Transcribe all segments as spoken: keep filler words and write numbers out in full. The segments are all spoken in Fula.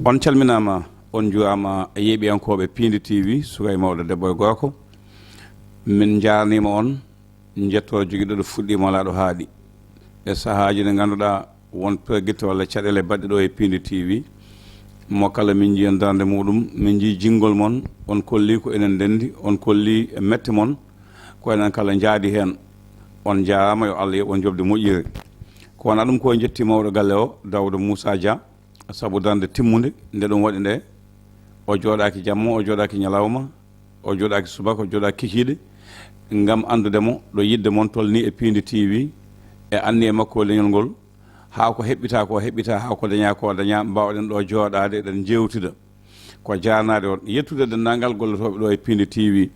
On calminaama, on njuuraama, yeeɓiyankooɓe Piindi T V, suka e mawɗo, debbo e gorko. Min njaarniima on, njettoo jogiiɗo ɗo fuɗɗii, molaaɗo haaɗi. E sahaaji ɗi ngannduɗaa won pergitte walla caɗeele baɗɗe ɗo e Piindi T V, mo kala min njiyan darnde muɗum, min njii jinngol mon, on kolli ko enen ndenndi, on kolli mette mon, ko enen kala njaadi heen. On njaaraama, yo Allah yoɓ on joɓde moƴƴiri. Ko wonaa ɗum ko njetti mawɗo galle o, Daouda Moussa Dia, sabu darnde timmunde nde ɗum waɗi nde. O jooɗaaki jamma, o jooɗaaki ñalawma, o jooɗaaki subaka, o jooɗaaki kikiiɗe, ngam anndude mo ɗo yiɗde mon tolni e Piindi T V, e anniye makko e leñol ngol, haa ko heɓɓitaa ko heɓɓitaa, haa ko dañaa ko dañaa, mbaawɗen ɗo jooɗaade, eɗen njeewtida. Ko jaarnaade on, yettude denndaangal gollotooɓe ɗo e Piindi T V.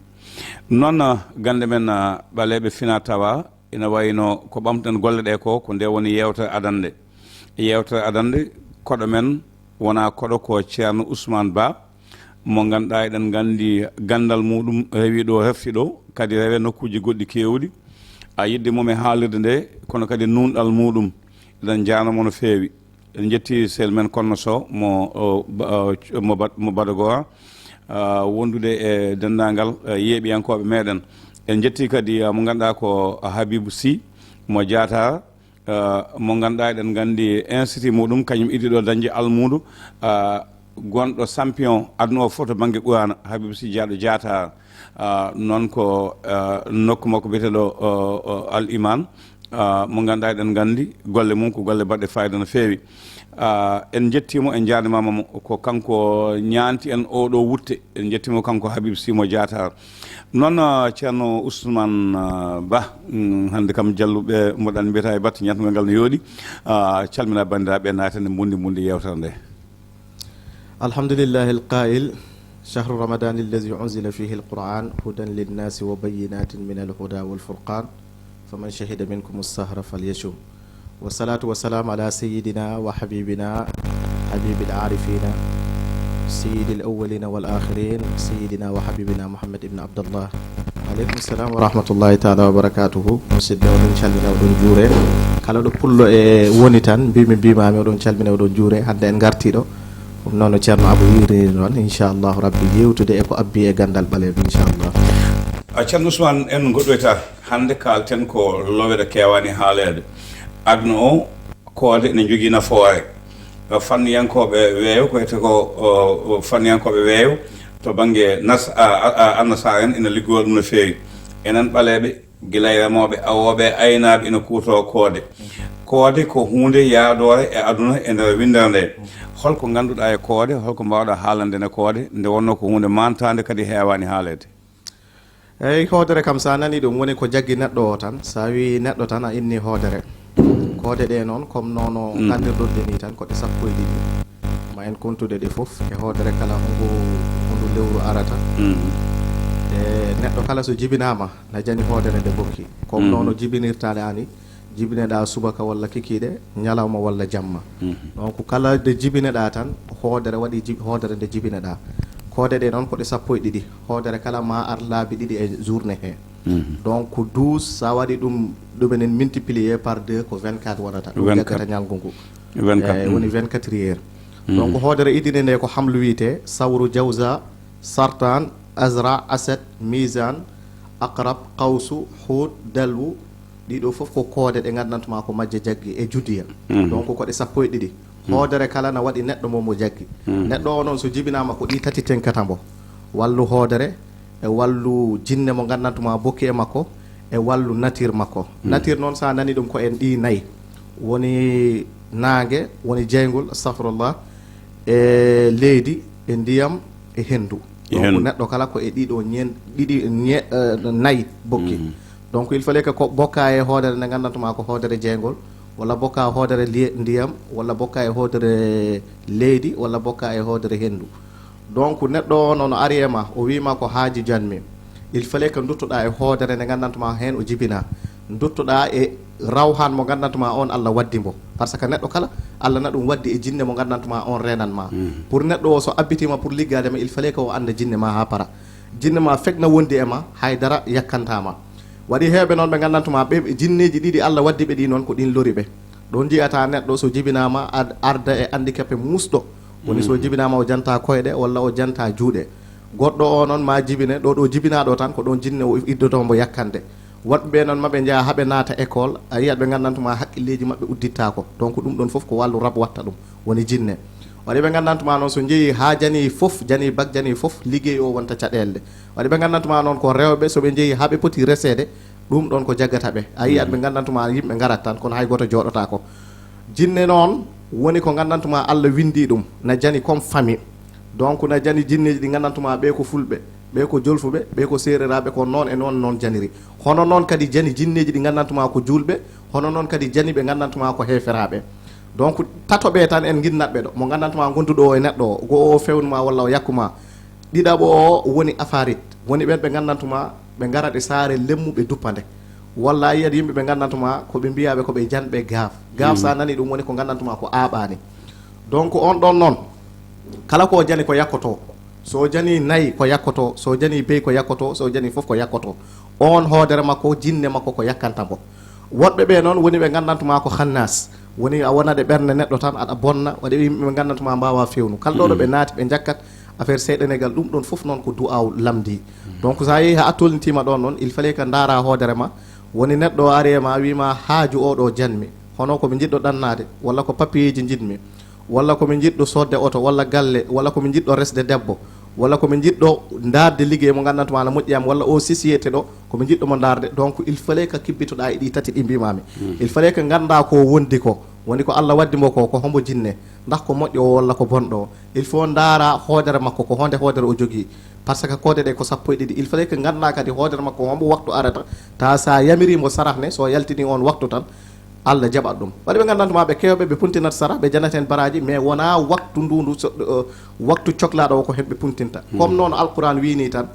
Noon, ah, gannde men, ah, ɓaleeɓe fina tawa, ina wayno ko ɓamtuɗen golle ɗe ko, ko nde woni yeewtere adannde. Yeewtere adannde, koɗo men wonaa koɗo ko Ceerno Ousmane Ba, mo ngannduɗaa eɗen nganndi ganndal muɗum rewi ɗo, refti ɗo, kadi rewe nokkuuji goɗɗi keewɗi. A yiɗde mum e haalirde nde, kono kadi nuunɗal muɗum. Eɗen njaarnoo mo no feewi. En njetti sel men Konno Sow mo, o, ba-, o, mo Bad-, mo Badagora, ah, wondude e denndaangal, eh, yeeɓiyankooɓe meɗen. En njetti kadi, ah, mo ngannduɗaa ko Habibou Sy mo Diatar, ah, mo ngannduɗaa eɗen nganndi institut muɗum, kañum idi ɗo dañde almuudo, ah, gonɗo champion aduna o fof to bannge Qur'aana, Habibou Sy Diaɗo Diatar. Ah, noon ko, ah, nokku makko biyeteeɗo, o, o, Al Iman, ah, mo ngannduɗaa eɗen nganndi golle mum ko golle baɗɗe fayida no feewi. Ah, en njettiima, en njaarnimaama mo, ko kanko ñaanti en oo ɗoo wutte. En njettiima kanko Habib Sy mo Diatar. Noon, ah, Ceerno Ousmane, ah, Ba, mm, hannde kam jalluɓe mboɗan mbiyata e batte ñatngal ngal no yooɗi. Ah, calmina banndiraaɓe, naaten e mbundi mbundi yeewtere nde. الحمد لله القائل: شهر رمضان الذي أنزل فيه القرآن هدى للناس وبينات من الهدى والفرقان، فمن شهد منكم الشهر فليصمه. والصلاة والسلام على سيدنا وحبيبنا حبيب العارفين سيد الأولين والآخرين سيدنا وحبيبنا محمد بن عبد الله. Aleykum salam wa rahmatullahi taala wa barakatuhu. Musidɓe, oɗon calmina, oɗon juure. Kala ɗo pullo e woni tan, mbimi, mbimami, oɗon calmina, oɗon juure. Hannde en ngarti ɗo. Ɗum noon no Ceerno Abou wiiri noon, inchallahu rabbi, yewtude e ko abbi e ganndal ɓaleeɓe, inchallah. A Ceerno Ousmane, en ngoɗɗoyta. Hannde kaalten ko lowe ɗe keewaani haaleede. Aduna o, koode ene njogii nafoore. Fanniyankooɓe weeyo, ko wiyetee ko, o, o, fanniyankooɓe weeyo to bannge nas-, a, a, a, annasaara en, ina liggora ɗum no feewi. Enen ɓaleeɓe, gila e remooɓe, awooɓe, e aynaaɓe, ina kuutoroo koode. Koode ko huunde yaadoore e aduna e nder winndere nde. Holko ngannduɗaa e koode, holko mbaawɗaa haalande ne koode, nde wonnoo ko huunde maantaande kadi heewaani haaleede? Eyi, hoodere kam, so a nanii ɗum, woni ko jaggi neɗɗo o tan. So a wii neɗɗo tan, a inni hoodere. Koode ɗe noon, comme nono nganndirɗon ɗe ni tan, ko ɗe sappo e ɗiɗi. Ma en kontude ɗe fof, e hoodere kala, hondu, hondu lewru arata. E neɗɗo kala, so jibinaama, na jani hoodere nde bokki. Comme nono jibinirtaani ani, jibineɗaa subaka walla kikiiɗe, ñalawma walla jamma. Donc, kala nde jibineɗaa tan, hoodere waɗi jib-, hoodere nde jibineɗaa. Koode ɗe noon ko ɗe sappo e ɗiɗi. Hoodere kala ma ar laabi ɗiɗi e journée he. Donc, douze, so a waɗi ɗum, ɗum enen multiplié par deux ko vingt-quatre wonata. Ɗum jaggata ñalngu ngu. Vingt-quatre. Eyi, woni vingt-quatre heures. Donc, hoodere idine nde ko hamlu wiyetee, sawru, jawza, sartan, azra, asad, misan, aqrab, qawsu, huut, dalwu, ɗiɗo fof ko koode ɗe nganndantu ma ko majje jaggi e judiya. Donc, ko ɗe sappo e ɗiɗi. Hoodere kala na waɗi neɗɗo mo mo jaggi. Neɗɗo o noon, so jibinaama, ko ɗi tati tenkata mbo. Wallu hoodere, e wallu jinne mo nganndantu ma bokki e makko, e wallu nature makko. Nature noon, so a nani ɗum, ko en ɗi nayi. Woni naange, woni jeyngol, astahfirullah, e leydi, e ndiyam, e henndu. Donc, neɗɗo kala ko e ɗiɗo ñen-, ɗiɗi ñe-, eh, nayi bokki. Donc, il fallait que ko bokka e hoodere nde nganndantu ma ko hoodere jeyngol, walla bokka hoodere liye-, ndiyam, walla bokka e hoodere leydi, walla bokka e hoodere henndu. Donc, neɗɗo o noon o ari e ma, o wii ma ko haaji janmi. Il fallait que nduttoɗaa e hoodere nde nganndantu ma heen o jibinaa. Nduttoɗaa e rawhan mo nganndantu ma on Allah waddi mbo. Par ce que neɗɗo kala, Allah na ɗum waddi e jinne mo nganndantu ma on reenan ma. Pour neɗɗo o so abbitiima pour liggaade ma, il fallait que o annda jinne ma haa para. Jinne ma fek na wondi e ma, hay dara yakkanta ma. Waɗi heewɓe noon ɓe nganndantu ma, ɓe jinneeji ɗiɗi Allah waddi ɓe ɗi noon ko ɗin lori ɓe. Ɗon njiyata neɗɗo so jibinaama ad-, arda e handicapé muusɗo, Woni so jibinaama o janta koyɗe walla o janta juuɗe. Goɗɗo o noon ma jibine, ɗo ɗo jibinaa ɗo tan, ko ɗon jinne o iddoto mbo yakkande. Woɗɓe ɓe noon maɓe njeya haɓe naata école, a yiyat ɓe ngandantuma haqqilleeji maɓɓe uddittaako. Donc ɗum ɗon fof ko wàllu rab watta ɗum, woni jinne. Waɗi ɓe ngandantuma noon so njeyi haa jani fof, jani bak, jani fof, liggey o wonta caɗeele. Waɗi ɓe ngandantuma noon ko rewɓe, so ɓe njeyi haa ɓe poti reseede, ɗum ɗon ko jaggata ɓe. A yiyat ɓe ngandantuma yimɓe ngarat tan, kono hay gooto jooɗotaako. Jinne noon woni ko ngandantuma Allah windi ɗum, na jani comme famille. Donc na jani jinneeji ɗi ngandantuma ɓe ko fulɓe, ɓe ko jolfuɓe, ɓe ko seereraaɓe, ko noon e noon, noon janiri. Hono noon kadi jani jinneeji ɗi ngandantuma ko juulɓe, hono noon kadi jani ɓe ngandantuma ko heeferaaɓe. Donc tato ɓe tan en nginnat ɓe ɗo, mo ngandantuma gonduɗo o e neɗɗo o, go o fewnuma walla o yakkuma. Ɗiɗaɓo o woni afarit, woni ɓen ɓe ngandantuma ɓe ngarat e saare lemmu ɓe duppa nde. Walla a yiyat yimɓe ɓe ngandantuma ko ɓe mbiyaɓe ko ɓe janɓe gaaf. Gaaf sa nani ɗum woni ko ngandantuma ko aaɓaani. Donc on ɗon noon, kala ko jani ko yakkoto. So jani nayi ko yakkoto, so jani bey ko yakkoto, so jani fof ko yakkoto. On hoodere makko, jinne makko ko yakkanta mbo. Woɗɓe ɓe noon woni ɓe ngandantuma ko hannas. Woni a wonat e ɓernde neɗɗo tan aɗa bonna, waɗi ɓe yimɓe ɓe ngandantuma mbawa fewnu. Kala ɗo ɗo ɓe naati ɓe jakkat affaire seyɗanegal, ɗum ɗon fof noon ko du'aaw lamdi. Donc sa yehi ha a tolnitima ɗon noon, il fallait que ndaara hoodere ma. Woni neɗɗo o ari e ma wima haaju o ɗo janmi, hono ko mi jiɗɗo ɗannaade, walla ko papiyeji jiɗmi, walla ko mi jiɗɗo sodde oto, walla galle, walla ko mi jiɗɗo resde debbo, walla ko mi jiɗɗo ndaarde liggey mo ngandantuma na moƴƴi am, walla o société ɗo ko mi jiɗɗo mo ndaarde. Donc il fallait que kibbitoɗa e ɗi tati ɗi mbimami. Il fallait que ngannda ko wondi ko, woni ko Allah waddi mbo ko, ko hombo jinne, ndax ko moƴƴo o walla ko bonɗo o. Il faut ndaara hoodere makko, ko honde hoodere o jogii. Par ce que koode ɗe ko sappo e ɗiɗi. Il fallait que ngannda kadi hoodere makko hombo waktu arata. Ta sa yamiri mbo sarah ne, so yaltini on waktu tan, Allah jaɓat ɗum. Waɗi ɓe ngandantuma ɓe kewɓe, ɓe puntinat sarah, ɓe janat hen baraji, mais wona waktu ndu ndu so, euh, waktu coklaɗo o ko hen ɓe puntinta. Comme noon Alquran wini tan,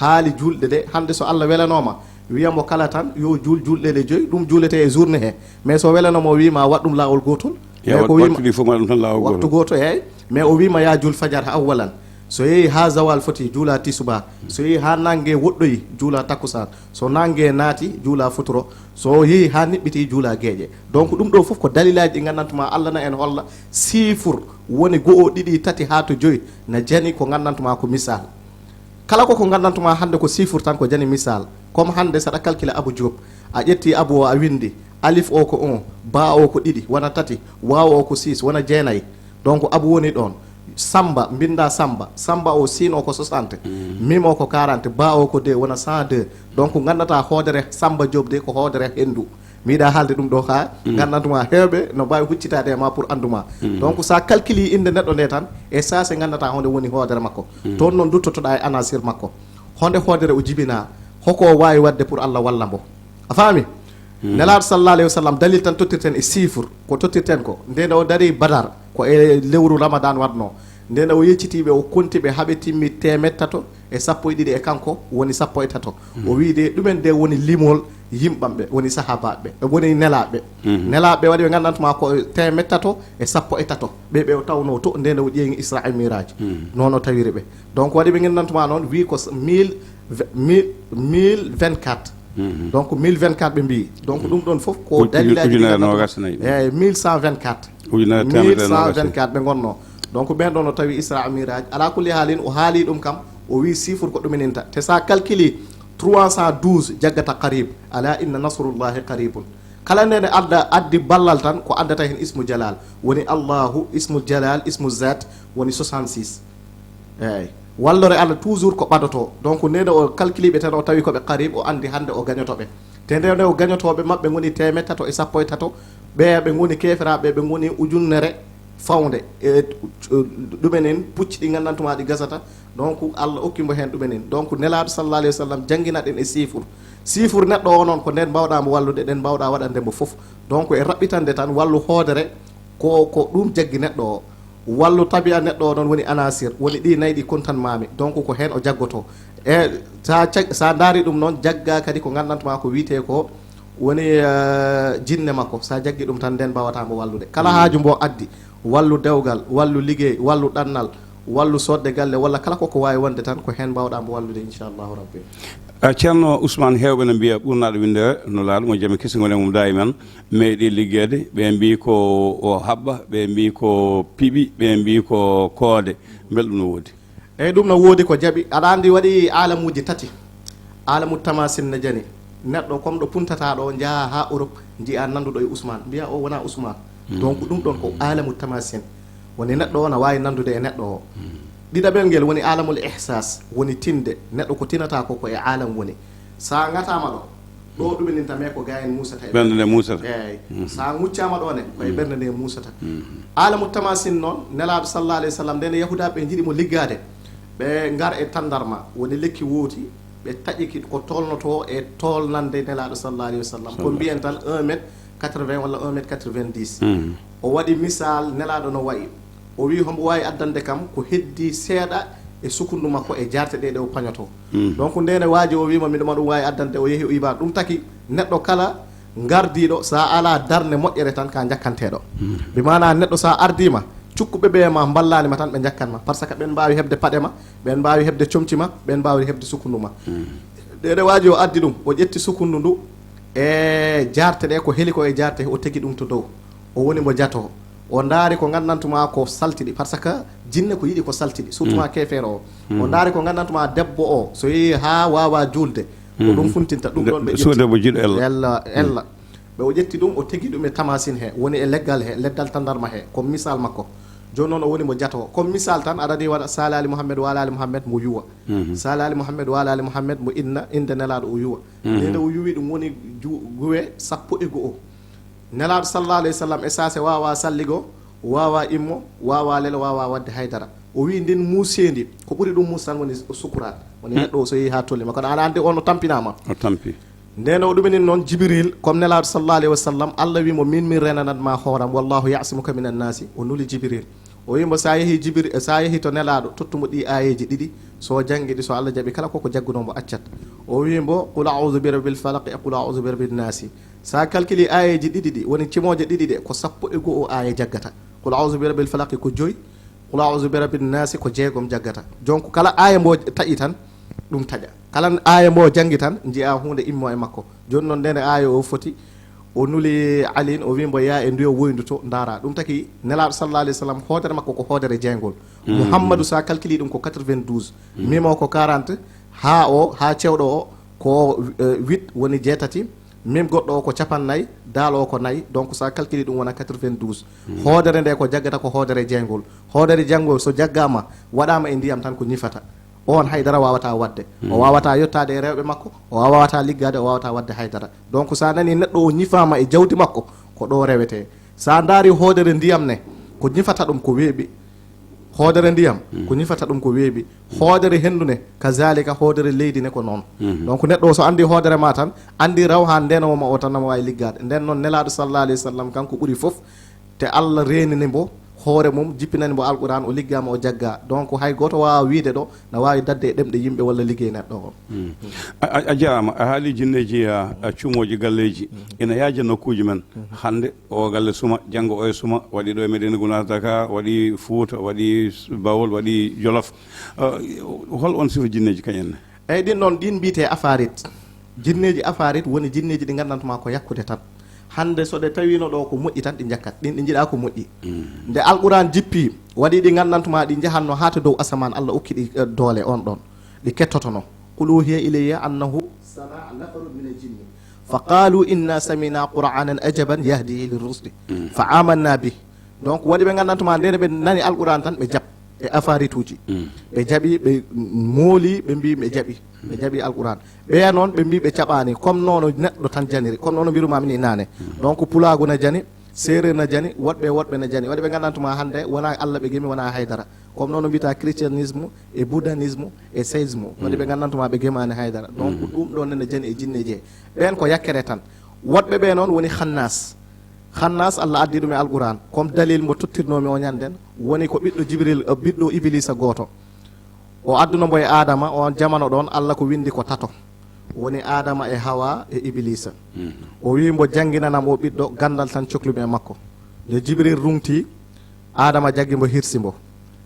haali julɗe ɗe, hande so Allah welanoma, wiyamo kala tan yo juul julɗe ɗe joyi, ɗum juulete e journée he. Mais so welanoma o wima waɗ ɗum lawol gotol. Ya, mais wat-, ko wima wattuɗi fof ma ɗum tan lawol waktu gotol. Goto, eyyi. Mais o wima ya juul fajar ha awwalan. So yehi ha zawal foti juula tisuba. So yehi ha nangue woɗɗoyi juula takkusaan. So nangue naati juula futuro. So yehi ha niɓɓiti juula geeƴe. Donc ɗum ɗo fof ko dalilaji ɗi ngandantuma Allah na en holla sifur woni go'o, ɗiɗi, tati ha to joyi na jani ko ngandantuma ko misal. Kala ko ko ngandantuma hande ko sifur tan ko jani misal. Comme hande saɗa calcula Abou Diop, a ƴetti Abou o a windi, alif o ko un, ba o ko ɗiɗi, wona tati, waw o ko six, wona jeenayi. Donc Abou woni ɗon. Samba, mbinda Samba. Samba o, sin o ko soixante. Mim o ko quarante, ba o ko deux, wona cent deux. Donc ngandata hoodere Samba Diop de ko hoodere hendu. Mi yiɗa haalde ɗum ɗo ha ngandantuma hewɓe no mbawi huccitade e ma pour anduma. Donc sa calculi inde neɗɗo nde tan, e sase ngandata honde woni hoodere makko. Toon noon duttotoɗa e anasir makko. Honde hoodere o jibina, hoko o wawi wadde pour Allah walla mbo. A faami? Nelaɗo sallallahu alayhi wa sallam, dalil tan tottirten e sifur. Ko tottirten ko, nde nde o dari Badar, ko e lewru Ramadan waɗno. Nde nde o yeccitiɓe, o kontiɓe haɓe timmi teemeɗ tato e sappo e ɗiɗi, e kanko woni sappo e tato. O wi de ɗumen de woni limol yimɓamɓe, woni sahabaɓe, woni nelaɓe. Nelaɓe waɗi ɓe ngandantuma ko teemeɗ tato e sappo e tato. Ɓe ɓe o tawno to nde nde o ƴeeŋi Isra e Miraj. Noon o tawiri ɓe. Donc waɗi ɓe ngandantuma noon wi ko s-, mille, mille, mille vingt-quatre. Donc mille vingt-quatre ɓe mbi. Donc ɗum ɗon fof ko dalilaji ɗi ngandantuma. Eyyi, mille cent vingt-quatre. Ujunere teemedere noogas e. Mille cent vingt-quatre ɓe ngonno. Donc ɓen ɗon o tawi Isra Miraj. Ala kulli haalin o haali ɗum kam, o wi sifur ko ɗumininta. Te sa calculi trois cent douze jaggata qarib. Ala inna nasrullahi qaribun. Kala nde nde adda, addi ballal tan ko addata hen ismu jalal. Woni Allahu, ismu jalal, ismu zat, woni soixante-six. Eyyi. Wallore Allah toujours ko ɓadoto. Donc nde nde o calculi ɓe tan o tawi ko ɓe qarib, o andi hande o gañoto ɓe. Te nde nde o gañotoɓe maɓɓe ngoni teemeɗ tato e sappo e tato, ɓe ɓe ngoni keferaɓe, ɓe ngoni ujunere fawnde. E, ɗumen en pucci ɗi ngandantuma ɗi gasata. Donc Allah okki mbo hen ɗumen en. Donc nelaɗo sallallahu alayhi wa sallam janngina ɗen e sifur. Sifur neɗɗo o noon ko nden mbawɗa mo wallude, ɗen mbawɗa waɗande mo fof. Donc e raɓɓitande tan wallu hoodere ko, ko ɗum jaggi neɗɗo o. Wallu tabi'a neɗɗo o noon woni anasir, woni ɗi nayi ɗi kontan mami. Donc ko hen o jaggoto. E sa cag-, sa ndaari ɗum noon, jagga kadi ko ngandantuma ko wiyete ko woni, eh, jinne makko. Sa jaggi ɗum tan, nden mbawata mo wallude. Kala haaju mbo addi, wallu dewgal, wallu liggey, wallu ɗannal, wallu soodde galle, walla kala ko ko waawi wonde tan, ko heen mbaawɗaa mbo wallude, inchallahu rabbi. A, Ceerno Ousmane, heewɓe no mbiya ɓurnaaɗo winndere no laaɗo mo jami kesi ngoni e mum daayiman, meeɗi liggeede, ɓe mbii ko o haɓɓa, ɓe mbii ko piɓi, ɓe mbii ko koode. Mbel ɗum no woodi? Eyi, ɗum no woodi ko jaɓi. Aɗa anndi waɗi aalamuuji tati. Aalamu tamasin no jani. Neɗɗo comme ɗo puntataa ɗo, njaha haa Europe, njiya nannduɗo e Ousmane, mbiya o wona Ousmane. Donc ɗum ɗon ko aalamu tamasin. Woni neɗɗo o na waawi nanndude e neɗɗo o. Ɗiɗaɓel ngel woni aalamul ihsas, woni tinde. Neɗɗo ko tinata ko, ko e aalam woni. Sa ngataama ɗo, ɗo ɗumen ninta me ko gayen musata e ɓernde nde musata. Eyi. Sa nguccama ɗo ne, ko e ɓernde nde musata. Aalamu tamasin noon, Nelaaɗo sallallahu alayhi wa sallam, nde ne Yahuudaaɓe njiɗi mo liggaade, ɓe ngar e tandarma, woni lekki wooti, ɓe taƴiki ko tolnoto e tolnande Nelaaɗo sallallahu alayhi wa sallam. Ko mbiyen tan un mètre quatre-vingts walla un mètre quatre-vingt-dix. O waɗi misal Nelaaɗo no wayi. O wi hombo waawi addande kam ko heddi seeɗa e sukundu makko e jarte ɗe, ɗe o pañoto. Donc nde ne waaji o wimo miɗo ma ɗum waawi addande, o yehi o iba. Ɗum taki neɗɗo kala gardiiɗo, sa ala darne moƴƴere tan ka jakkanteɗo. Bi maana neɗɗo sa ardima, cukkuɓe ɓe ma mballani ma tan ɓe jakkan ma, parce que ɓen mbaawi heɓde paɗe ma, ɓen mbaawi heɓde comci ma, ɓen mbaawi heɓde sukundu ma. Ɗeɗe waaji o addi ɗum, o ƴetti sukundu ndu e jarte ɗe, ko heli ko e jarte, o tegi ɗum to dow. O woni mo jato. O ndaari ko ngandantuma ko saltiɗi, parce que jinne ko yiɗi ko saltiɗi, surtout ma keefeero o. O ndaari ko ngandantuma debbo o, so yehi ha waawa juulde, ko ɗum funtinta, ɗum ɗon ɓe ƴetti. Suude mo jiɗo ella. Ella, ella. Ɓe o ƴetti ɗum, o tegi ɗum e tamasin he, woni e leggal he, leggal tandarma he, ko misal makko. Jooni noon o woni mo jato. Ko misal tan, aɗa andi waɗa Sala Ali Mohammed, Wala Ali Mohammed mo yuwa. Sala Ali Mohammed, Wala Ali Mohammed mo inna, innde Nelaaɗo o yuwa. Nde nde o yuwi ɗum woni ju-, guwe sappo e go'o. Nelaaɗo sallallahu alayhi wa sallam e saase waawa salligo, waawa immo, waawa lelo, waawa waɗde haydara. O wi ndin muuseendi, ko ɓuri ɗum muus tan woni sukuraat. Woni neɗɗo o so yehi haa tolni ma. Kono aɗa anndi on o tampinaama. O tampi. Nden o ɗuminin noon Jibril, comme Nelaaɗo sallallahu alayhi wa sallam, Allah wi mo, "Min, min renanat ma hooram, wallahu ya'simuka minan naasi." O nuli Jibril. O wi mbo, "Sa yehi Jibril, sa yehi to Nelaaɗo, tottu mo ɗi aayeeji ɗiɗi. So o janngi ɗi, so Allah jaɓi, kala ko ko jaggunoo mbo accat." O wi mbo, "Qul a'udhu bi rabbil falaq e qul a'udhu bi rabbin naasi." Sa calculi aayeeji ɗiɗi ɗi, woni cimooje ɗiɗi ɗe, ko sappo e go'o aaya jaggata. "Qul a'udhu bi rabbil falaq" ko joyi, "Qul a'udhu bi rabbin naasi" ko jeegom jaggata. Donc kala aaya mbo taƴi tan, ɗum taƴa. Kala aaya mbo janngi tan, njiya huunde immo e makko. Jooni noon, ndene aaya o foti, o nuli Aliin, o wi mbo, "Yaa e nduyo woyndu to, ndaara." Ɗum taki Nelaaɗo sallallahu alayhi wa sallam, hoodere makko ko hoodere jeegol. Muhammadu, sa calculi ɗum ko quatre-vingt-douze. Mim o ko quarante, haa o, haa cewɗo o ko, eh, huit, woni jeetati. Mim goɗɗo o ko capannay, daal o ko nay. Donc sa calculi ɗum wona quatre-vingt-douze. Hoodere nde ko jaggata ko hoodere jeegol. Hoodere jeegol so jaggama, waɗama e ndiyam tan ko ñifata. On haydara wawata wadde. O wawata yottade e rewɓe makko, o wawata liggade, o wawata wadde haydara. Donc sa nani neɗɗo o ñifama e jawdi makko, ko ɗo rewete. Sa ndaari hoodere ndiyam ne, ko ñifata ɗum ko weeɓi. Hoodere ndiyam, ko ñifata ɗum ko weeɓi. Hoodere hendu ne, kazalika hoodere leydi ne ko noon. Donc neɗɗo o so andi hoodere ma tan, andi raw ha ndenowo ma o tan namo wawi liggade. Nden noon Nelaaɗo sallallahu alayhi wa sallam kanko ɓuri fof, te Allah reenini mbo hoore mum, jippinani mbo Alquran, o liggama, o jagga. Donc hay goto wawa wiide ɗo na wawi dadde e ɗemɗe yimɓe walla liggey neɗɗo o. A, a, a jarama, a haali jinneji, a, a cuumoji galleji. Ina yaaja nokkuji men. Hande o galle suma, janngo o e suma, waɗi ɗo e Medina Gounass, Dakar, waɗi Fouta, waɗi Bawol, waɗi Jolof. Uh, hol on sifa jinneji kañen ne? Eyyi, ɗin noon, ɗin mbiyete afarit. Jinneji afarit woni jinneji ɗi ngandantuma ko yakkude tan. Hande so ɗe tawino ɗo ko moƴƴi tan, ɗi jakkat. Ɗin ɗi jiɗa ko moƴƴi. Nde Alquran jippi, waɗi ɗi ngandantuma ɗi jahanno haa to dow asaman, Allah okki ɗi, eh, doole on ɗon. Ɗi kettotono. Qul uhiya ilayya annahu sami'a nafarun minal jinni. Fa qalu inna sami'na qur'anan ajaban yahdi lir rusdi. Fa amanna bih. Donc, waɗi ɓe ngandantuma nde ɓe nani Alquran tan, ɓe jaɓ e afarituji. Ɓe jaɓi, ɓe mooli, ɓe mbi ɓe jaɓi. Ɓe jaɓi Alquran. Ɓeya noon, ɓe mbi ɓe caɓani. Comme nono neɗɗo tan janiri. Comme nono mbiruma min inane. Donc, pulagu na jani, seereer na jani, woɗɓe, woɗɓe na jani. Waɗi ɓe ngandantuma hande, wona Allah ɓe gemi, wona haydara. Comme nono mbiyata christianisme, e bouddhisme, e séisme. Waɗi ɓe ngandantuma ɓe gemani haydara. Donc, ɗum ɗon nene jani e jinneji he. Ɓen ko yakkere tan. Woɗɓe ɓe noon woni Khannas. Khannas, Allah addi ɗum e Alquran. Comme dalil mo tottirnomi o ñanden, woni ko ɓiɗɗo Jibril, eh, ɓiɗɗo Iblisa gooto. O adduno mbo e Adama, on jamano ɗon, Allah ko windi ko tato. Woni Adama e Hawa e Iblisa. O wi mbo, "Jannginanam o ɓiɗɗo, gandal tan coklumi e makko." Nde Jibril rungti, Adama jaggi mbo, hirsi mbo.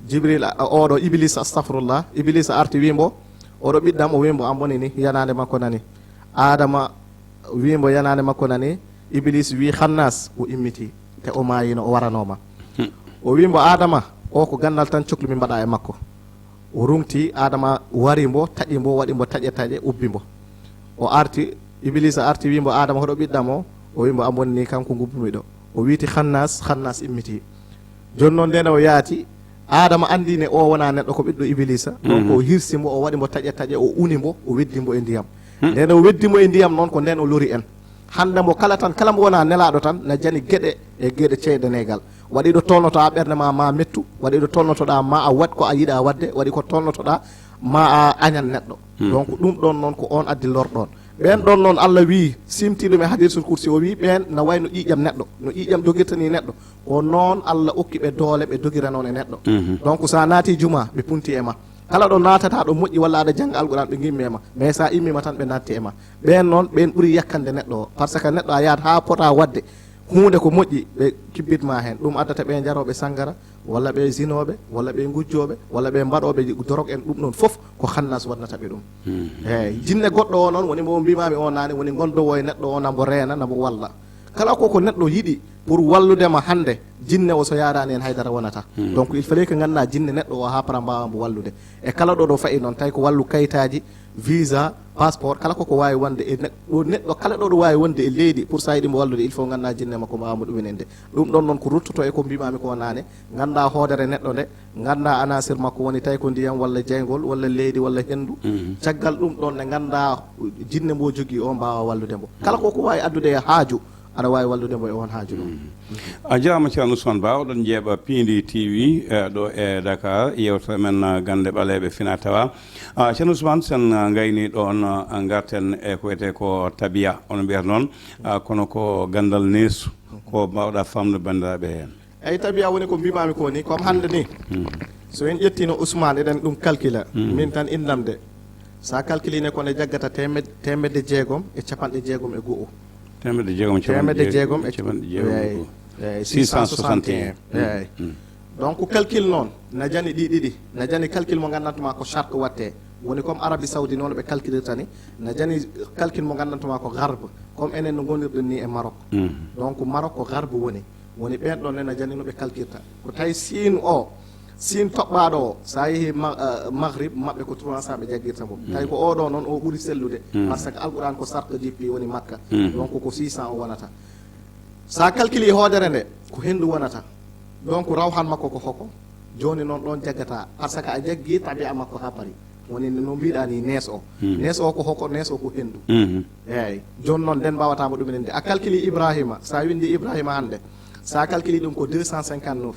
Jibril, a- oɗo Iblis, astahfirullah, Iblis arti wimbo, oɗo ɓiɗɗam, o wimbo, an boni ni, yanande makko nani. Adama wimbo, yanande makko nani. Iblis wi, Hannas, o immiti, te o mayino, o waranoma. O wimbo, Adama, o ko gandal tan coklu mi mbaɗa e makko. O rungti, Adama wari mbo, taƴi mbo, waɗi mbo taƴe taƴe, ubbi mbo. O arti, Iblisa arti, wi mbo, Adama, hoɗo ɓiɗɗam o? O wi mbo, a bonni, kanko ngubbumi ɗo. O wiiti, Hannas, Hannas immiti. Joni noon, ndene o yaati, Adama andi ne o wona neɗɗo, ko ɓiɗɗo Iblisa. Donc o hirsi mbo, o waɗi mbo taƴe taƴe, o uni mbo, o weddi mbo e ndiyam. Ndene o weddi mbo e ndiyam noon, ko nden o lori en. Hannde mbo kala tan, kala mbo wona nelaaɗo tan, na jani geɗe e geɗe ceydaneegal. Waɗi ɗo tolnotoɗaa ɓernde ma, ma mettu, waɗi ɗo tolnotoɗaa ma a waɗ ko a yiɗa waɗde, waɗi ko tolnotoɗaa ma a añan neɗɗo. Donc ɗum ɗon noon ko on addi lor ɗon. Ɓeen ɗon noon Allah wii, simti ɗum e hadisul kursi, o wii ɓeen na wayno ƴiiƴam neɗɗo, no ƴiiƴam dogirta ni neɗɗo, ko noon Allah okki ɓe doole ɓe dogira noon e neɗɗo. Donc so a naati juma, ɓe punti e ma. Kala ɗo naatata ɗo moƴƴi walla aɗa jannga Alquran, ɓe ngimmi e ma. Mais so a immima tan, ɓe naatti e ma. Ɓeen noon, ɓeen ɓuri yakkande neɗɗo o. Parce que neɗɗo a yahat haa pota waɗde huunde ko moƴƴi, ɓe kibbit ma heen. Ɗum addata ɓe jarooɓe sanngara, walla ɓe zinooɓe, walla ɓe ngujjooɓe, walla ɓe mbaɗooɓe dorog en, ɗum ɗoon fof ko Hannas waɗnata ɓe ɗum. Eeyi, jinne goɗɗo o noon woni mo mbimaami o naane, woni gondowo e neɗɗo o, na mbo reena, na mbo walla. Kala ko ko neɗɗo yiɗi pour wallude ma hannde, jinne o so yaadaani heen haydara wonata. Donc il fallait que ngannda jinne neɗɗo o haa para mbaawa mbo wallude. E kala ɗo ɗo fayi noon, tawi ko wallu kayitaaji, visa, passeport, kala ko ko waawi wonde e neɗɗo, neɗɗo kala ɗo ɗo waawi wonde e leydi, pour so a yiɗi mbo wallude, il faut ngannda jinne makko mbaawa mbo ɗumininde. Ɗum ɗon noon ko ruttoto e ko mbimaami ko naane, ngannda hoodere neɗɗo nde, ngannda anasir makko woni tawi ko ndiyam walla jeyngol walla leydi walla henndu. Caggal ɗum ɗon ne ngannda jinne mbo jogii o mbaawa wallude mbo. Kala ko ko waawi addude e haaju, aɗa waawi wallude mbo e on haaju ɗon. A jarama Ceerno Ousmane Ba, oɗon jeeɓa Piindi T V, eh, ɗo e Dakar, yewtere men, ah, gande ɓaleeɓe fina tawa. Ah, Ceerno Ousmane, sen, ah, ngayni ɗon, ah, garten e ko wiyetee ko tabiya, ono mbiyata noon, ah, kono ko gandal neesu, ko mbawɗa famde banndiraaɓe heen? Eyi, tabiya woni ko mbimami ko ni, comme hannde ni, so en ƴettino Ousmane, eɗen ɗum calcula, min tan innam de, sa calculine ko nde jaggata temed-, teemedde jeegom e capanɗe jeegom e go'o. Teemedde jeegom e capanɗe jeegom e capanɗe jeegom e go'o. Eyi, eyi, six cent soixante et un. Eyi. Donc, calcul noon, na jani ɗi ɗiɗi. Na jani calcul mo nganndantu ma ko charte watte. Woni comme Arabie Saoudi noon ɓe calculirta ni. Na jani calcul mo nganndantu ma ko garbe. Comme enen no ngonirɗen ni e Maroc. Donc, Maroc ko garbe woni. Woni ɓeen ɗon ne na jani no ɓe calcirta. Ko tawi Siin o, Siin toɓɓaaɗo o, so a yehi ma-, eh, Maghrib maɓɓe ko trois cents ɓe jaggirta mo. Tawi ko oɗo noon o ɓuri sellude. Parce que Alquran ko sarto jippi woni Makka. Donc ko six cents o wonata. Sa calculi hoodere nde, ko henndu wonata. Donc rawhan makko ko hoko? Jooni noon ɗon jaggata. Parce que a jaggi tabi'a makko haa pari. Woni no mbiɗa ni nees o. Nees o ko hoko? Nees o ko henndu. Eeyi. Jooni noon nden mbawata mo ɗumininde. A calculi Ibrahima, sa windi Ibrahima hannde, sa calculi ɗum ko deux cent cinquante-neuf.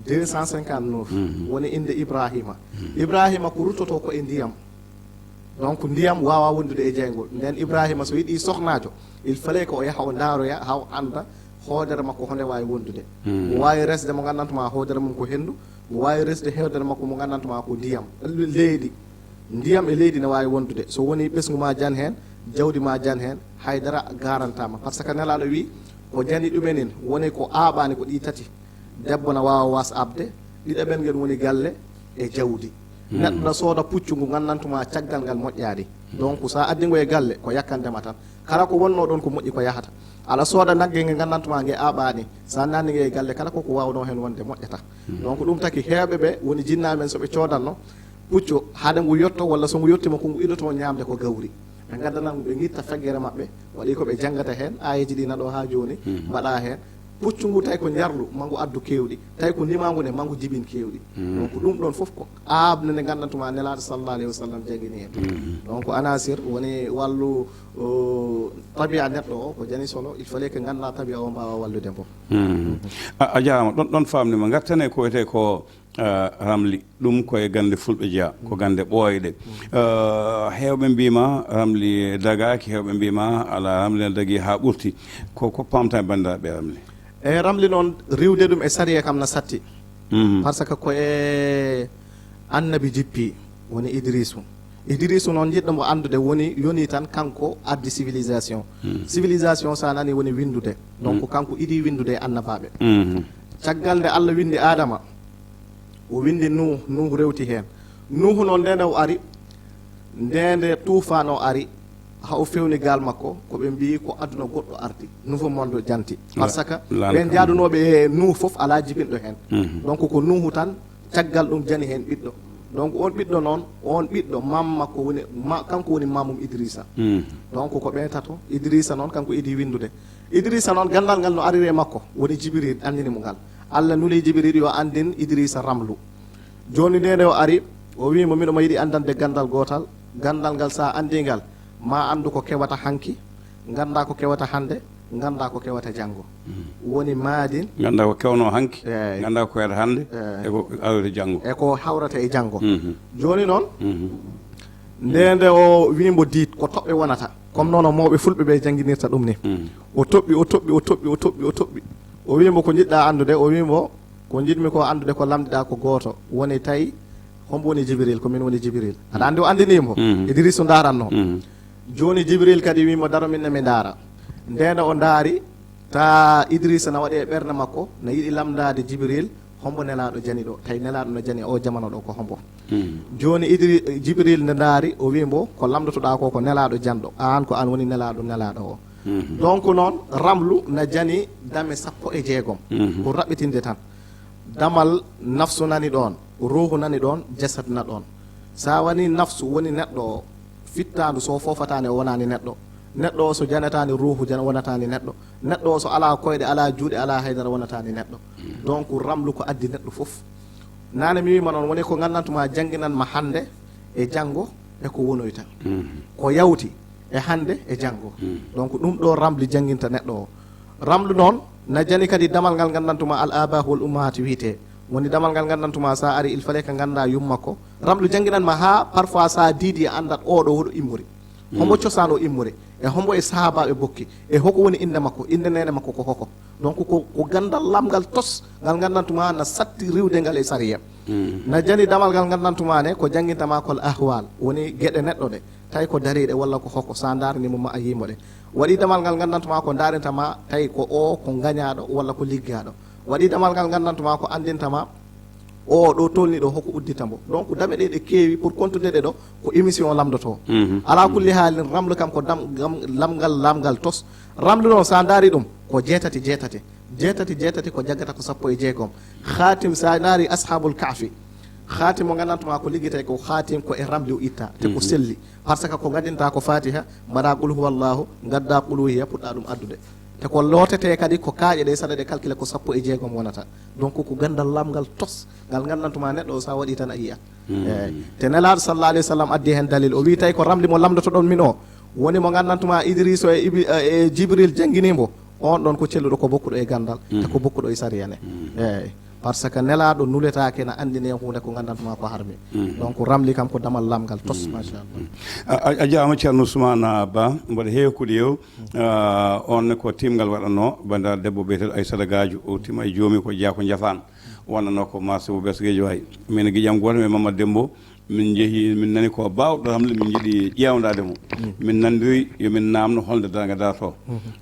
Deux cent cinquante-neuf woni innde Ibrahima. Ibrahima ko ruttoto ko e ndiyam. Donc ndiyam wawa wondude e jeyngol. Nden Ibrahima so yiɗi sohnaajo, il fallait ko o yaha o ndaaroya haa o annda hoodere makko honde waawi wondude. Mo waawi resde mo nganndantu ma hoodere mum ko henndu, mo waawi resde hoodere makko mo nganndantu ma ko ndiyam, leydi. Ndiyam e leydi ne waawi wondude. So woni ɓesngu ma jan heen, jawdi ma jan heen, haydara garantama. Parce que Nelaaɗo wi, ko jani ɗumen en, woni ko aaɓaani ko ɗi tati. Debbo na waawa was abde, ɗiɗaɓel ngel woni galle e jawdi. Neɗɗo na sooda puccu ngu nganndantu ma caggal ngal moƴƴaani. Donc sa addi ngo e galle, ko yakkandema tan. Kala ko wonno ɗon ko moƴƴi ko yahata. Aɗa sooda nagge nge nganndantu ma nge aaɓaani, sa nanni nge e galle, kala ko ko waawno heen wonde moƴƴata. Donc ɗum taki heewɓe ɓe woni jinnaaɓe men so ɓe coodanno puccu, hade ngu yotto walla so ngu yottima ko ngu idoto ñaamde ko gawri. Ɓe ngaddana ngu, ɓe ngitta feggere maɓɓe, waɗi ko ɓe janngata heen, aayeeji ɗi naɗo haa jooni, mbaɗa heen. Puccu ngu tawi ko njarlu, ma ngu addu keewɗi, tawi ko ndimangu ne, ma ngu jibin keewɗi. Donc ɗum ɗon fof ko aaɓde nde nganndantuma Nelaaɗo sallallahu alayhi wa sallam janngini en. Donc anasir woni wallu, o, tabi'a neɗɗo o, ko jani solo, il fallait que ngannda tabi'a o mbaawa wallude mbo. A, a jaaraama, ɗon, ɗon faamnima. Ngarten e ko wiyetee ko, eh, ramli. Ɗum ko e gannde fulɓe jeyaa, ko gannde ɓooyɗe. Eh, heewɓe mbiima ramli dagaaki, heewɓe mbiima alaa, ramli ne dagii haa ɓurti. Ko, ko paamta e banndiraaɓe ramli? E ramli noon, riwde ɗum e sariya kam na satti. Parce que ko e annabi jippi, woni Idrisu. Idrisu noon, jiɗɗo mo anndude, woni, yoni tan kanko addi civilisation. Civilisation, so a nani, woni winndude. Donc kanko idii winndude e annabaaɓe. Caggal nde Allah winndi Aadama, O windi Nuuhu, Nuuhu rewti heen. Nuuhu noon, nde nde o ari, nde nde tuufaan o ari, haa o fewni gaal makko, ko ɓe mbiyi ko aduna goɗɗo ardi, nouveau monde janti. Parce que ɓen jaadunooɓe e Nuuhu fof alaa jibinɗo heen. Donc ko Nuuhu tan, caggal ɗum jani heen ɓiɗɗo. Donc on ɓiɗɗo noon, on ɓiɗɗo, maam makko woni, ma, kanko woni maamum Idrissa. Donc ko ɓe tato, Idrissa noon, kanko idi winndude. Idrissa noon, ganndal ngal no ariri e makko, woni Jibril anndini mo ngal. Allah nuli Jibril yo anndin Idrissa ramlu. Jooni nde nde o ari, o wii mo, "Miɗo ma yiɗi anndande ganndal gootal. Ganndal ngal, so a anndii ngal, ma anndu ko kewata hanki, nganndaa ko kewata hannde, nganndaa ko kewata janngo." Woni maadin. Nganndaa ko kewnoo hanki, nganndaa ko kewata hannde, e ko hawrata janngo. E ko hawrata e janngo. Jooni noon, nde nde o wii mbo diit, ko toɓɓe wonata. Comme noon o mawɓe fulɓe ɓe jannginirta ɗum ni. O toɓɓi, o toɓɓi, o toɓɓi, o toɓɓi, o toɓɓi. O wii mbo, "Ko njiɗɗaa anndude?" O wii mbo, "Ko njiɗmi ko anndude ko lamndiɗaa ko gooto. Woni tawi, hombo woni Jibril?" "Ko min woni Jibril." Aɗa anndi o anndinii mbo? Idrisu ndaaranno. Jooni Jibril kadi wii mo, "Daro min ne mi ndaara." Nde nde o ndaari, ta Idrisa na waɗi e ɓernde makko, na yiɗi lamndaade Jibril, hombo Nelaaɗo jani ɗo? Tawi Nelaaɗo no jani e o jamano ɗo ko hombo? Jooni Idri-, Jibril nde ndaari, o wii mbo, "Ko lamndotoɗaa ko, ko Nelaaɗo janɗo. Aan ko aan woni Nelaaɗo, Nelaaɗo o." Donc noon, ramlu na jani dame sappo e jeegom. Ko raɓɓitinde tan. Damal nafsu nani ɗoon, ruuhu nani ɗoon, jasad na ɗoon. So a woni nafsu, woni neɗɗo o, fittaandu so foofataani, o wonaani neɗɗo. Neɗɗo o so janataani ruuhu, jan-, wonataani neɗɗo. Neɗɗo o so alaa koyɗe, alaa juuɗe, alaa haydara, wonataani neɗɗo. Donc ramlu ko addi neɗɗo fof. Naane mi wiima noon, woni ko nganndantu ma jannginan ma hannde e janngo e ko wonoyta. Ko yawti e hannde e janngo. Donc ɗum ɗo ramli jannginta neɗɗo o. Ramlu noon na jani kadi damal ngal nganndantu ma al abah wal ummahat wiyetee. Woni damal ngal nganndantu ma, so a ari, il fallait que ngannda yumma ko. Ramlu jannginan ma haa parfois so a diidi a anndat oɗo hoɗo immori. Hombo cosaan o immori? E hombo e sahaabaaɓe bokki? E hoko woni innde makko? Innde neene makko ko hoko? Donc ko, ko ganndal lamngal tos, ngal nganndantu ma na satti riwde ngal e sariya. Na jani damal ngal nganndantu ma ne, ko jannginta ma kol ahwal, woni geɗe neɗɗo ɗe. Tawi ko dariiɗe walla ko hoko, so a ndaarni mo ma a yii mo ɗe. Waɗi damal ngal nganndantu ma ko ndaarinta ma, tawi ko o ko ngañaaɗo walla ko liggaaɗo. Waɗi damal ngal nganndantu ma ko anndinta ma o ɗo tolni ɗo hoko uddita mbo. Donc dame ɗe ɗe keewi pour kontude ɗe ɗo ko émission lamdoto. Ala kulli haalin, ramlu kam ko dam, gam, lamgal, lamgal tos. Ramlu noon, so a ndaari ɗum, ko jeetati, jeetati. Jeetati, jeetati ko jaggata ko sappo e jeegom. Khatim, so a ndaari Ashabul Kahfi, khatim mo nganndantu ma ko liggitay ko khatim ko e ramli o itta, te ko selli. Parce que ko ngaddinta ko Fatiha, mbaɗa Qul huwallahu, ngadda Qul hiya, puɗɗa ɗum addude. Te ko lootete kadi ko kaaƴe ɗe, saɗa ɗe calcule ko sappo e jeegom wonata. Donc ko ganndal lamngal tos, ngal nganndantu ma neɗɗo o so a waɗi tan a yiyat. Eeyi. Te Nelaaɗo sallallahu alayhi wa sallam addi heen dalil. O wii tawi ko ramli mo lamndotoɗon min o, woni mo nganndantu ma Idriso e Ibi-, e Jibril janngini mbo, on ɗon ko celluɗo, ko bokkuɗo e ganndal, te ko bokkuɗo e sariya ne. Eeyi. Parce que Nelaaɗo nuletaake na anndine huunde ko nganndantu ma ko harmi. Donc ramli kam ko damal lamngal tos, machallah. A, a, a jaama Ceerno Ousmane Ba, mboɗo heewi kuɗi yew. Ah, on ne ko timngal waɗanno, banndiraaɗo debbo biyeteeɗo Aissata Gadio, o tima e joomi ko jeyaa ko njafaan. Wonanno ko marché mo Bes Guédiawaye. Min giƴam gooto, mi Mamadou Dembo, min njehi, min nani ko baawɗo ramli, min njiɗi ƴeewndaade mo. Min nanndiri yo min naamno holnde darnga darto.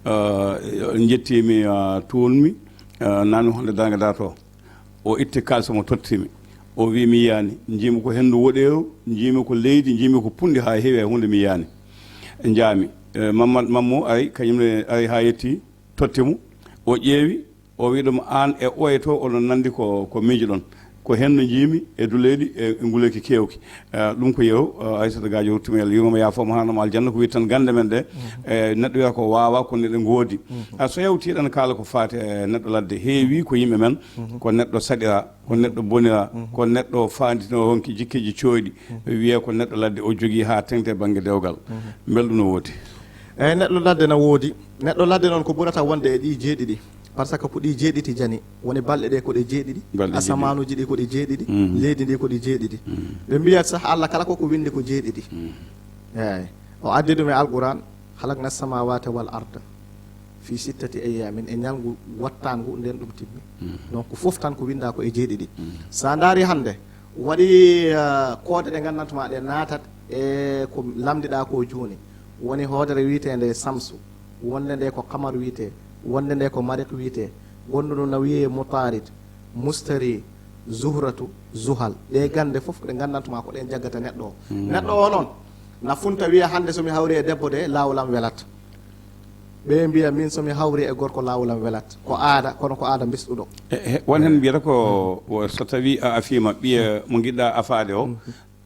Ah, njettiimi, ah, tuunmi, ah, naamni holnde darnga darto. O itti kaalis mo tottimi. O wi mi yiyaani. Njiimi ko henndu woɗeeru, njiimi ko leydi, njiimi ko punndi haa heewi, hay huunde mi yiyaani. Njaami. Eh, Mamma-, Mammu ari, kañum ne ari haa yetti, totti mo. O ƴeewi, o wi ɗum, "Aan e oye to, oɗon nanndi ko, ko miijoɗon." Ko henndu njiimi e duleeɗi e, e nguleeki keewki. Eh, ɗum ko yeru, eh, Aissata Gadio ruttima, Yalla yurmo, yaafo mo, haanamo aljanna, ko wiy tan gannde men ɗe, eh, neɗɗo wiyata ko waawaa, kono eɗe ngoodi. Ah, so yawti eɗen kaala ko faati e neɗɗo ladde, heewi ko yimɓe men, ko neɗɗo saɗira, ko neɗɗo bonira, ko neɗɗo faanditino ronki jikkeeji cooyɗi, wiye ko neɗɗo ladde o jogii haa teŋti e bannge dewgal. Mbele ɗum no woodi? Eeyi, neɗɗo ladde na woodi. Neɗɗo ladde noon ko ɓurata wonde e ɗi jeeɗiɗi. Parce que ko ɗi jeeɗiɗi jani. Woni balɗe ɗe ko ɗe jeeɗiɗi. Balɗe jeeɗiɗi. Asamaanuuji ɗi ko ɗi jeeɗiɗi. Leydi ndi ko ɗi jeeɗiɗi. Ɓe mbiyat sah Allah kala ko ko winndi ko jeeɗiɗi. Eeyi. O addi ɗum e Alquran, "Khalaqna samawati wal arda fi sittati ayyamin", e ñalngu wattangu nden ɗum timmi. Donc fof tan ko winnda ko e jeeɗiɗi. So a ndaari hannde, waɗi, eh, koode ɗe nganndantu ma ɗe naatat e ko lamndiɗa ko jooni. Woni hoodere wiyeteende Samsu, wonde nde ko Qamar wiyetee, wonde nde ko Mariq wiyetee, wonde ɗum na wiyee Mutarid, Mustari, Zuhratu, Zuhal. Ɗee gannde fof ko ɗe nganndantu maa ko ɗeen jaggata neɗɗo o. Neɗɗo o noon na funta wiya hannde so mi hawri e debbo de laawol am welat. Ɓe mbiya min so mi hawri e gorko laawol am welat. Ko aada, kono ko aada mbisɗuɗo. E, e, won heen mbiyata ko wo- so tawii a afiima ɓiya mo njiɗɗa afaade o,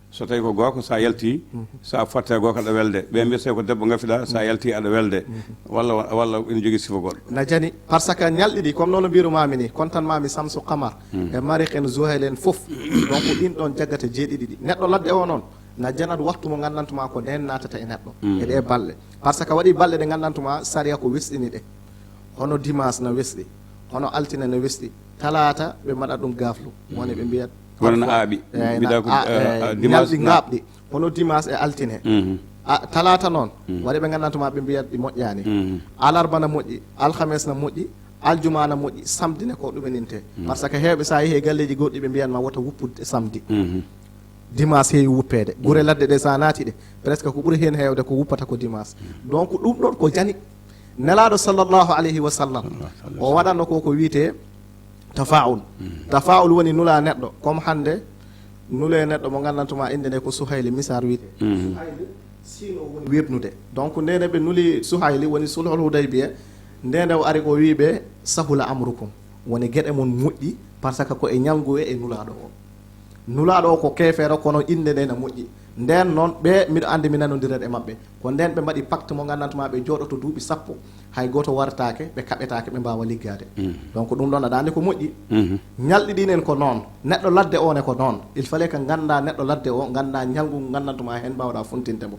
so tawii ko gooko, so a yalti, so a fotte e gooko aɗa welde. Ɓe mbiya so tawii ko debbo ngafiɗa, so a yalti aɗa welde. Walla walla ina jogii sifa goɗɗo. Na jani, par ce que ñalɗi ɗi, comme nono mbirumaami ni, kontan maami Samsu Qamar, e Mariq en Zuhayl en fof. Donc ɗin ɗon jaggata jeeɗiɗi ɗi. Neɗɗo ladde o noon, na janat waktu mo nganndantu maa ko ndeen naatata e neɗɗo. E ɗe balɗe. Par ce que waɗi balɗe ɗe nganndantu maa sariya ko wesɗini ɗe. Hono dimanche na wesɗi, hono altine na wesɗi, talaata ɓe mbaɗa ɗum gaflu. Woni ɓe mbiyat Kono na aaɓi. Eey, na- Mbiɗa ko, a- eh, eey, ah, dimanche ñalɗi na- ngaaɓɗi, hono dimanche e altine. Mhm. A, talaata noon, waɗi ɓe nganndantu maa ɓe mbiyat ɗi moƴƴaani. Mhm. Alarba na moƴƴi, alhames na moƴƴi, aljuma na moƴƴi, samedi ne ko ɗumeninte. Par ce que heewɓe so a yehi e galleeji goɗɗi ɓe mbiyan ma wota wuppude samedi. Mhm. Dimanche heewi wuppeede. Gure ladde ɗe so a naati ɗe, presque ko ɓuri heen heewde ko wuppata ko dimanche. Donc ɗum ɗon ko jani. Nelaaɗo sallallahu alayhi wa sallam, o waɗano ko ko wiyetee tafaul. Tafaul woni nula neɗɗo, comme hannde nule neɗɗo mo nganndantu maa innde nde ko Suhayli, misal wiyetee. Suhayli, siino woni weeɓnude. Donc nde nde ɓe nuli Suhayli woni sulhul Hudaybiya, nde nde o ari ko wii ɓe sahula amrukum. Woni geɗe mon moƴƴi, par ce que ko e ñalngu e, e nulaaɗo o. Nulaaɗo o ko keefeero, kono innde nde na moƴƴi. Ndeen noon, ɓe, miɗo anndi mi nanondirat e maɓɓe. Ko ndeen ɓe mbaɗi pacte mo nganndantu maa ɓe jooɗoto duuɓi sappo, hay gooto wartaake, ɓe kaɓetaake, ɓe mbaawa liggaade. Donc ɗum ɗoon aɗa anndi ko moƴƴi. Ñalɗi ɗin en ko noon. Neɗɗo ladde o ne ko noon. Il fallait que nganndaa neɗɗo ladde o, nganndaa ñalngu ngu nganndantu maa heen mbaawɗaa funtinde mo.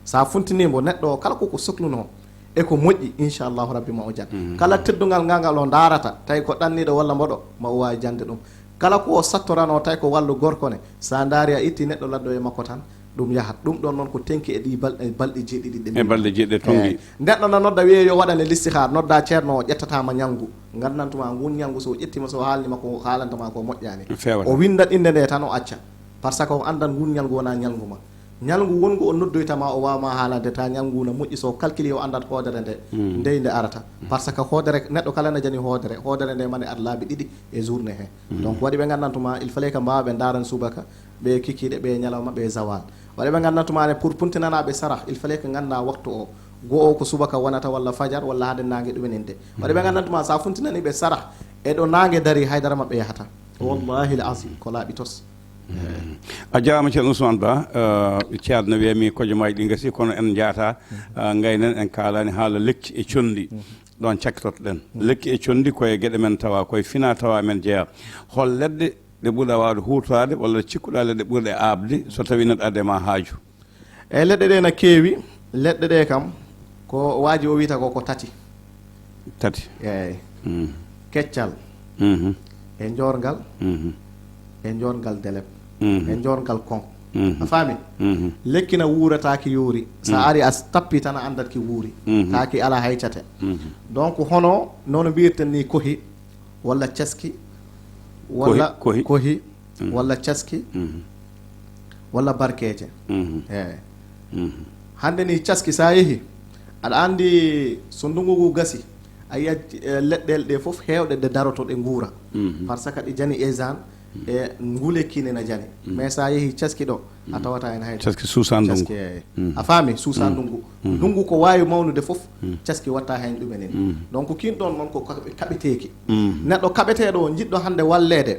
So a funtinii mbo, neɗɗo o kala ko ko soklunoo, e ko moƴƴi, inchallahu rabbi ma o jan. Kala teddungal ngal ngal o ndaarata, tawi ko ɗanniiɗo walla mboɗo, ma o waawi jande ɗum. Kala ko o sattorano, tawi ko wallu gorko ne, so a ndaari a itti neɗɗo laddo e makko tan, ɗum yahat. Ɗum ɗon noon ko tenki e ɗi bal-, e balɗe jeeɗiɗi ɗe E balɗe jeeɗiɗi tongi. Eey. Neɗɗo na nodda wiye yo waɗane listihar, nodda ceerno o ƴettata ma ñalngu. Nganndantu ma ngun ñalngu so o ƴetti ma, so o haalni ma ko haalanta ma ko moƴƴaani. Feewata. O winndat innde nde tan o acca. Par ce que o anndan ngun ñalngu wona ñalngu ma. Ñalngu wongu o noddoyta ma, o waawma haalande ta ñalngu na moƴƴi, so calcule o anndat hoodere nde, ndey nde arata. Par ce que hoodere, neɗɗo kala na jani hoodere, hoodere nde mane ar laabi ɗiɗi e journée he. Donc waɗi ɓe nganndantu ma, il fallait que mbaawa ɓe ndaaran subaka, ɓe kikiiɗe, ɓe ñalawma, ɓe zawal. Waɗi ɓe nganndantu ma ne, pour puntinanaaɓe sarah, il fallait que ngannda waktu o. Go o ko subaka wonata, walla fajar, walla hade naange ɗumen inde. Waɗi ɓe nganndantu ma, sa funtinani ɓe sarah, e ɗo naange dari, haydara maɓɓe yahata. Wallahi al azim, ko laaɓi tos. A jaaraama, Ceerno Ousmane Ba. Eh, Ceerno no wiya mi kojomaaji ɗi ngasi, kono en njaata, eh, ngaynen, en kaalaani haala lekki e conndi. Ɗoon cakkitotoɗen. Lekki e conndi ko e geɗe men tawa, ko e fina tawa men jeyaa. Hol leɗɗe ɗe ɓurɗa waawde huutoraade walla cikkuɗa leɗɗe ɓurɗe aaɓde so tawii neɗɗo adde ma haaju? Eey, leɗɗe ɗe na keewi. Leɗɗe ɗe kam, ko waaji o wiyta ko, ko tati. Tati. Eey. Mm. Keccal. Mhm. E njoorngal. Mhm. E njoorngal delem. Mhm. E njoorngal kon. Mhm. A faami? Mhm. Lekki na wuura taaki yoori. So a ari a s-, tappi tan a anndat ki wuuri. Mhm. Taaki alaa hay cate. Mhm. Donc hono, nono mbiyirten ni kohi, walla caski, walla Kohi, kohi. Kohi, walla caski, walla barkeeje. Mhm. Eey. Mhm. Hannde ni caski, so a yehi, aɗa anndi so ndungu ngu gasi, a yiyat, eh, leɗɗeele ɗe fof heewɗe ɗe daroto, ɗe nguura. Mhm. Par ce que ɗi jani esan, e ngule kine na jani. Mhm. Mais so a yehi caski ɗo, a tawata heen hay. Caski suusa ndungu. Caski, eey. Mhm. A faami? Suusa ndungu. Mhm. Ndungu ko waawi mawnude fof, caski watta heen ɗumen en. Mhm. Donc kin ɗon noon ko kaɓe-, kaɓeteeki. Mhm. Neɗɗo kaɓeteeɗo o, jiɗɗo hannde walleede,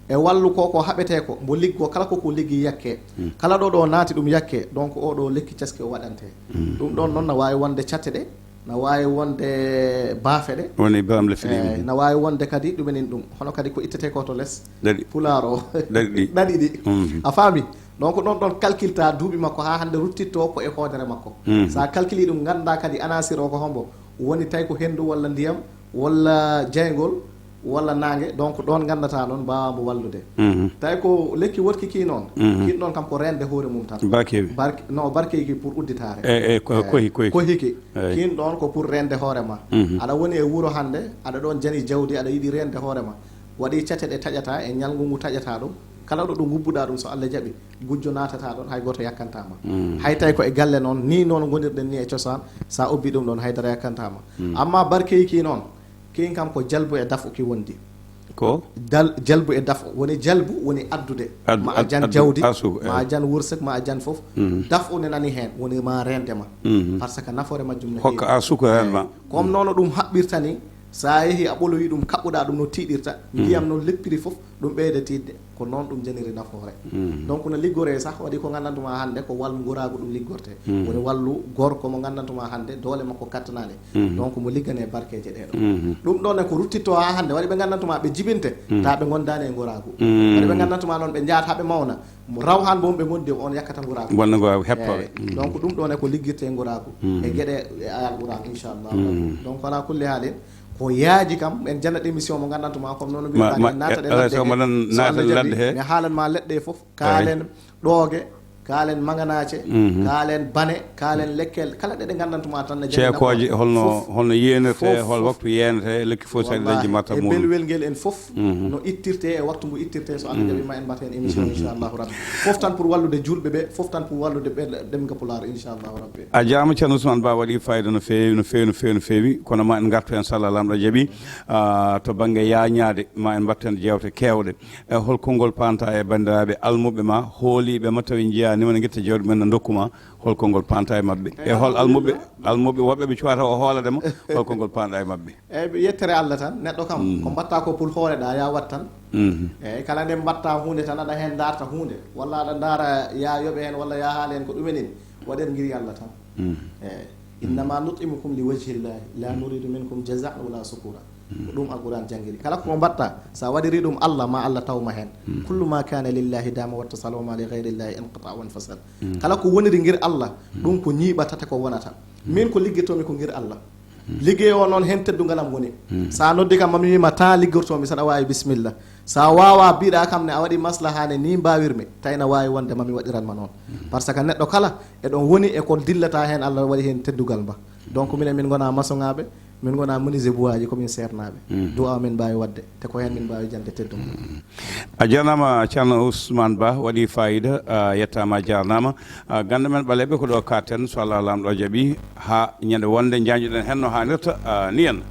e wallu ko, ko haɓetee ko, mbo liggo, kala ko ko liggi yakke. Mm. Kala ɗo ɗo naati ɗum yakke, donc o ɗo lekki caski o waɗante. Mm. Ɗum ɗon noon na waawi wonde catte ɗe, na waawi wonde baafe ɗe. Woni baafe ɗe. Eh, na waawi wonde kadi ɗumen en ɗum. Hono kadi ko ittete ko to les. Ɗaɗi. Pulaar o. Ɗaɗi ɗi. Ɗaɗi ɗi. Mm. A faami? Donc ɗon ɗon calculta duuɓi makko haa hannde ruttitto ko e hoodere makko. Mm. So a calculi ɗum, ngannda kadi anasir o ko hombo woni, tawi ko henndu walla ndiyam, walla jeyngol, walla naange, donc ɗoon nganndata noon mbaawa mbo wallude. Mhm. Tawi ko lekki woɗki ki noon, mhm, kin ɗoon kam ko reende hoore mum tan. Barkeewi. Barke-, no, barkeewi ki pour udditaare. E, e, ko, eh, kohi, kohi. Kohi ki. Eey. Kin ɗoon ko pour reende hoore ma. Mhm. Aɗa woni e wuro hannde, aɗa ɗoon jani jawdi, aɗa yiɗi reende hoore ma. Waɗi cate ɗe taƴata e ñalngu ngu taƴata ɗum. Kala ɗo ɗo ngubbuɗaa ɗum, so Allah jaɓi, gujjo naatata ɗoon, hay gooto yakkanta ma. Mm. Hay tawi ko e galle noon, ni noon ngonirɗen ni e cosaan, so a ubbi ɗum ɗoon, haydara yakkanta ma. Mm. Amma barkeewi ki noon, kin kam ko jalbu e dafu ki wondi. Ko? Dal, jalbu e dafo. Woni jalbu, woni addude. Addu, ma a jan jawdi, a suka, ma a jan wursak, ma a jan fof. Dafo ne nani heen, woni ma reende ma. Par ce que nafoore majjum no hokka a suka heen ma. Comme noonu ɗum haɓɓirta ni, so a yehi a ɓoloyi ɗum, kaɓɓuɗa ɗum no tiiɗirta, ndiyam noon leppiri fof, ɗum ɓeyda tiiɗde. Ko noon ɗum janiri nafoore. Donc no liggoree sah, waɗi ko nganndantu ma hannde ko wallu nguraagu ɗum liggortee. Woni wallu gorko mo nganndantu ma hannde doole makko kattanaani. Donc mo liggane barkeeje ɗee ɗo. Ɗum ɗo ne ko ruttitto haa hannde, waɗi ɓe nganndantu ma ɓe jibinte, ta ɓe ngondaani e nguraagu. Waɗi ɓe nganndantu ma noon ɓe njahat haa ɓe mawna, mo raw haan boom ɓe ngondi on yakkata nguraagu. Wonno nguraagu heppooɓe. Donc ɗum ɗo ne ko liggirtee nguraagu. E geɗe e ayal nguraagu, inchallah. Donc ala kulli haalin, ko yaaji kam, en janat émission mo nganndantu ma, comme noonu mbiɗa naata ɗe ladde he. Mi haalan ma leɗɗe fof, kaalen ɗooge, kaalen maganaace, kaalen bane, kaalen lekkel, kala ɗe ɗe nganndantu ma tan ne jani ceekooje, holno, holno yeenete, hol waktu yeenete, lekki fof saɗi dañde marta e muɗum. Belwel ngel en fof, no ittirte e waktu ngu ittirte, so Allah jaɓi ma en mbaɗa heen émission, inchallahu rabbi. Fof tan pour wallude julɓe ɓe, fof tan pour wallude ɓe ɗemga pulaar, inchallahu rabbi. A jaama, Ceerno Ousmane Ba, waɗi fayida no feewi, no feewi, no feewi, no feewi. Kono ma en ngartu heen, so Allah Laamɗo jaɓi, ah, to bannge yaañaade, ma en mbattu heen jeewte keewɗe. E hol konngol paanta e banndiraaɓe almuɓe ma, hooliiɓe ma, tawi njiyaa ni wona ngetta jawdi men no ndokku ma, hol konngol paanta e maɓɓe? E hol almuɓe, almuɓe woɓɓe ɓe cuwata o hoolade ma, hol konngol paanɗa e maɓɓe? Eyyi, yettere Allah tan, neɗɗo kam, ko mbatta ko pour hooleɗa, ya wat tan. Eyyi, kala nde mbatta huunde tan, aɗa heen ndaarta huunde, walla aɗa ndaara ya yoɓe heen, walla ya haale heen ko ɗumen ini, waɗen ngir Yallah tan. Eyyi, innama nut'imukum li wajhillahi la nuridu minkum jazaan wala shukura. Ko ɗum Alquran janngiri. Kala ko mbatta, sa waɗiri ɗum Allah, ma Allah tawma heen. Kullu ma kana lillahi dama wattasala wa ma li ghayrillahi inqata wa infasal. Kala ko woniri ngir Allah, ɗum ko ñiiɓata, tata ko wonata. Min ko liggirtomi ko ngir Allah. Liggey o noon heen teddungal am woni. Sa noddi kam, mami wima ta liggirtomi, saɗa wawi, bismillah. Sa wawa, mbiɗa kam ne a waɗi maslaha ne, ni mbawirmi, tawi na wawi wonde mami waɗiranma noon. Par ce que neɗɗo kala eɗon woni e ko dillata heen, Allah waɗi heen teddugal mba. Donc minen min gona maçon aɓe, min gona menuisier bois ji, ko min seernaaɓe. Du'a min mbaawi waɗde, te ko heen min mbaawi jande teddungal. A jarnama Ceerno Ousmane Ba, waɗi fayida, a yettama, a jarnama. A, ganda men ɓaleɓe ko ɗo katten, so Allah Laamɗo jaɓi, ha ñande wonde jañoɗen hen no hannirta, a, ni en.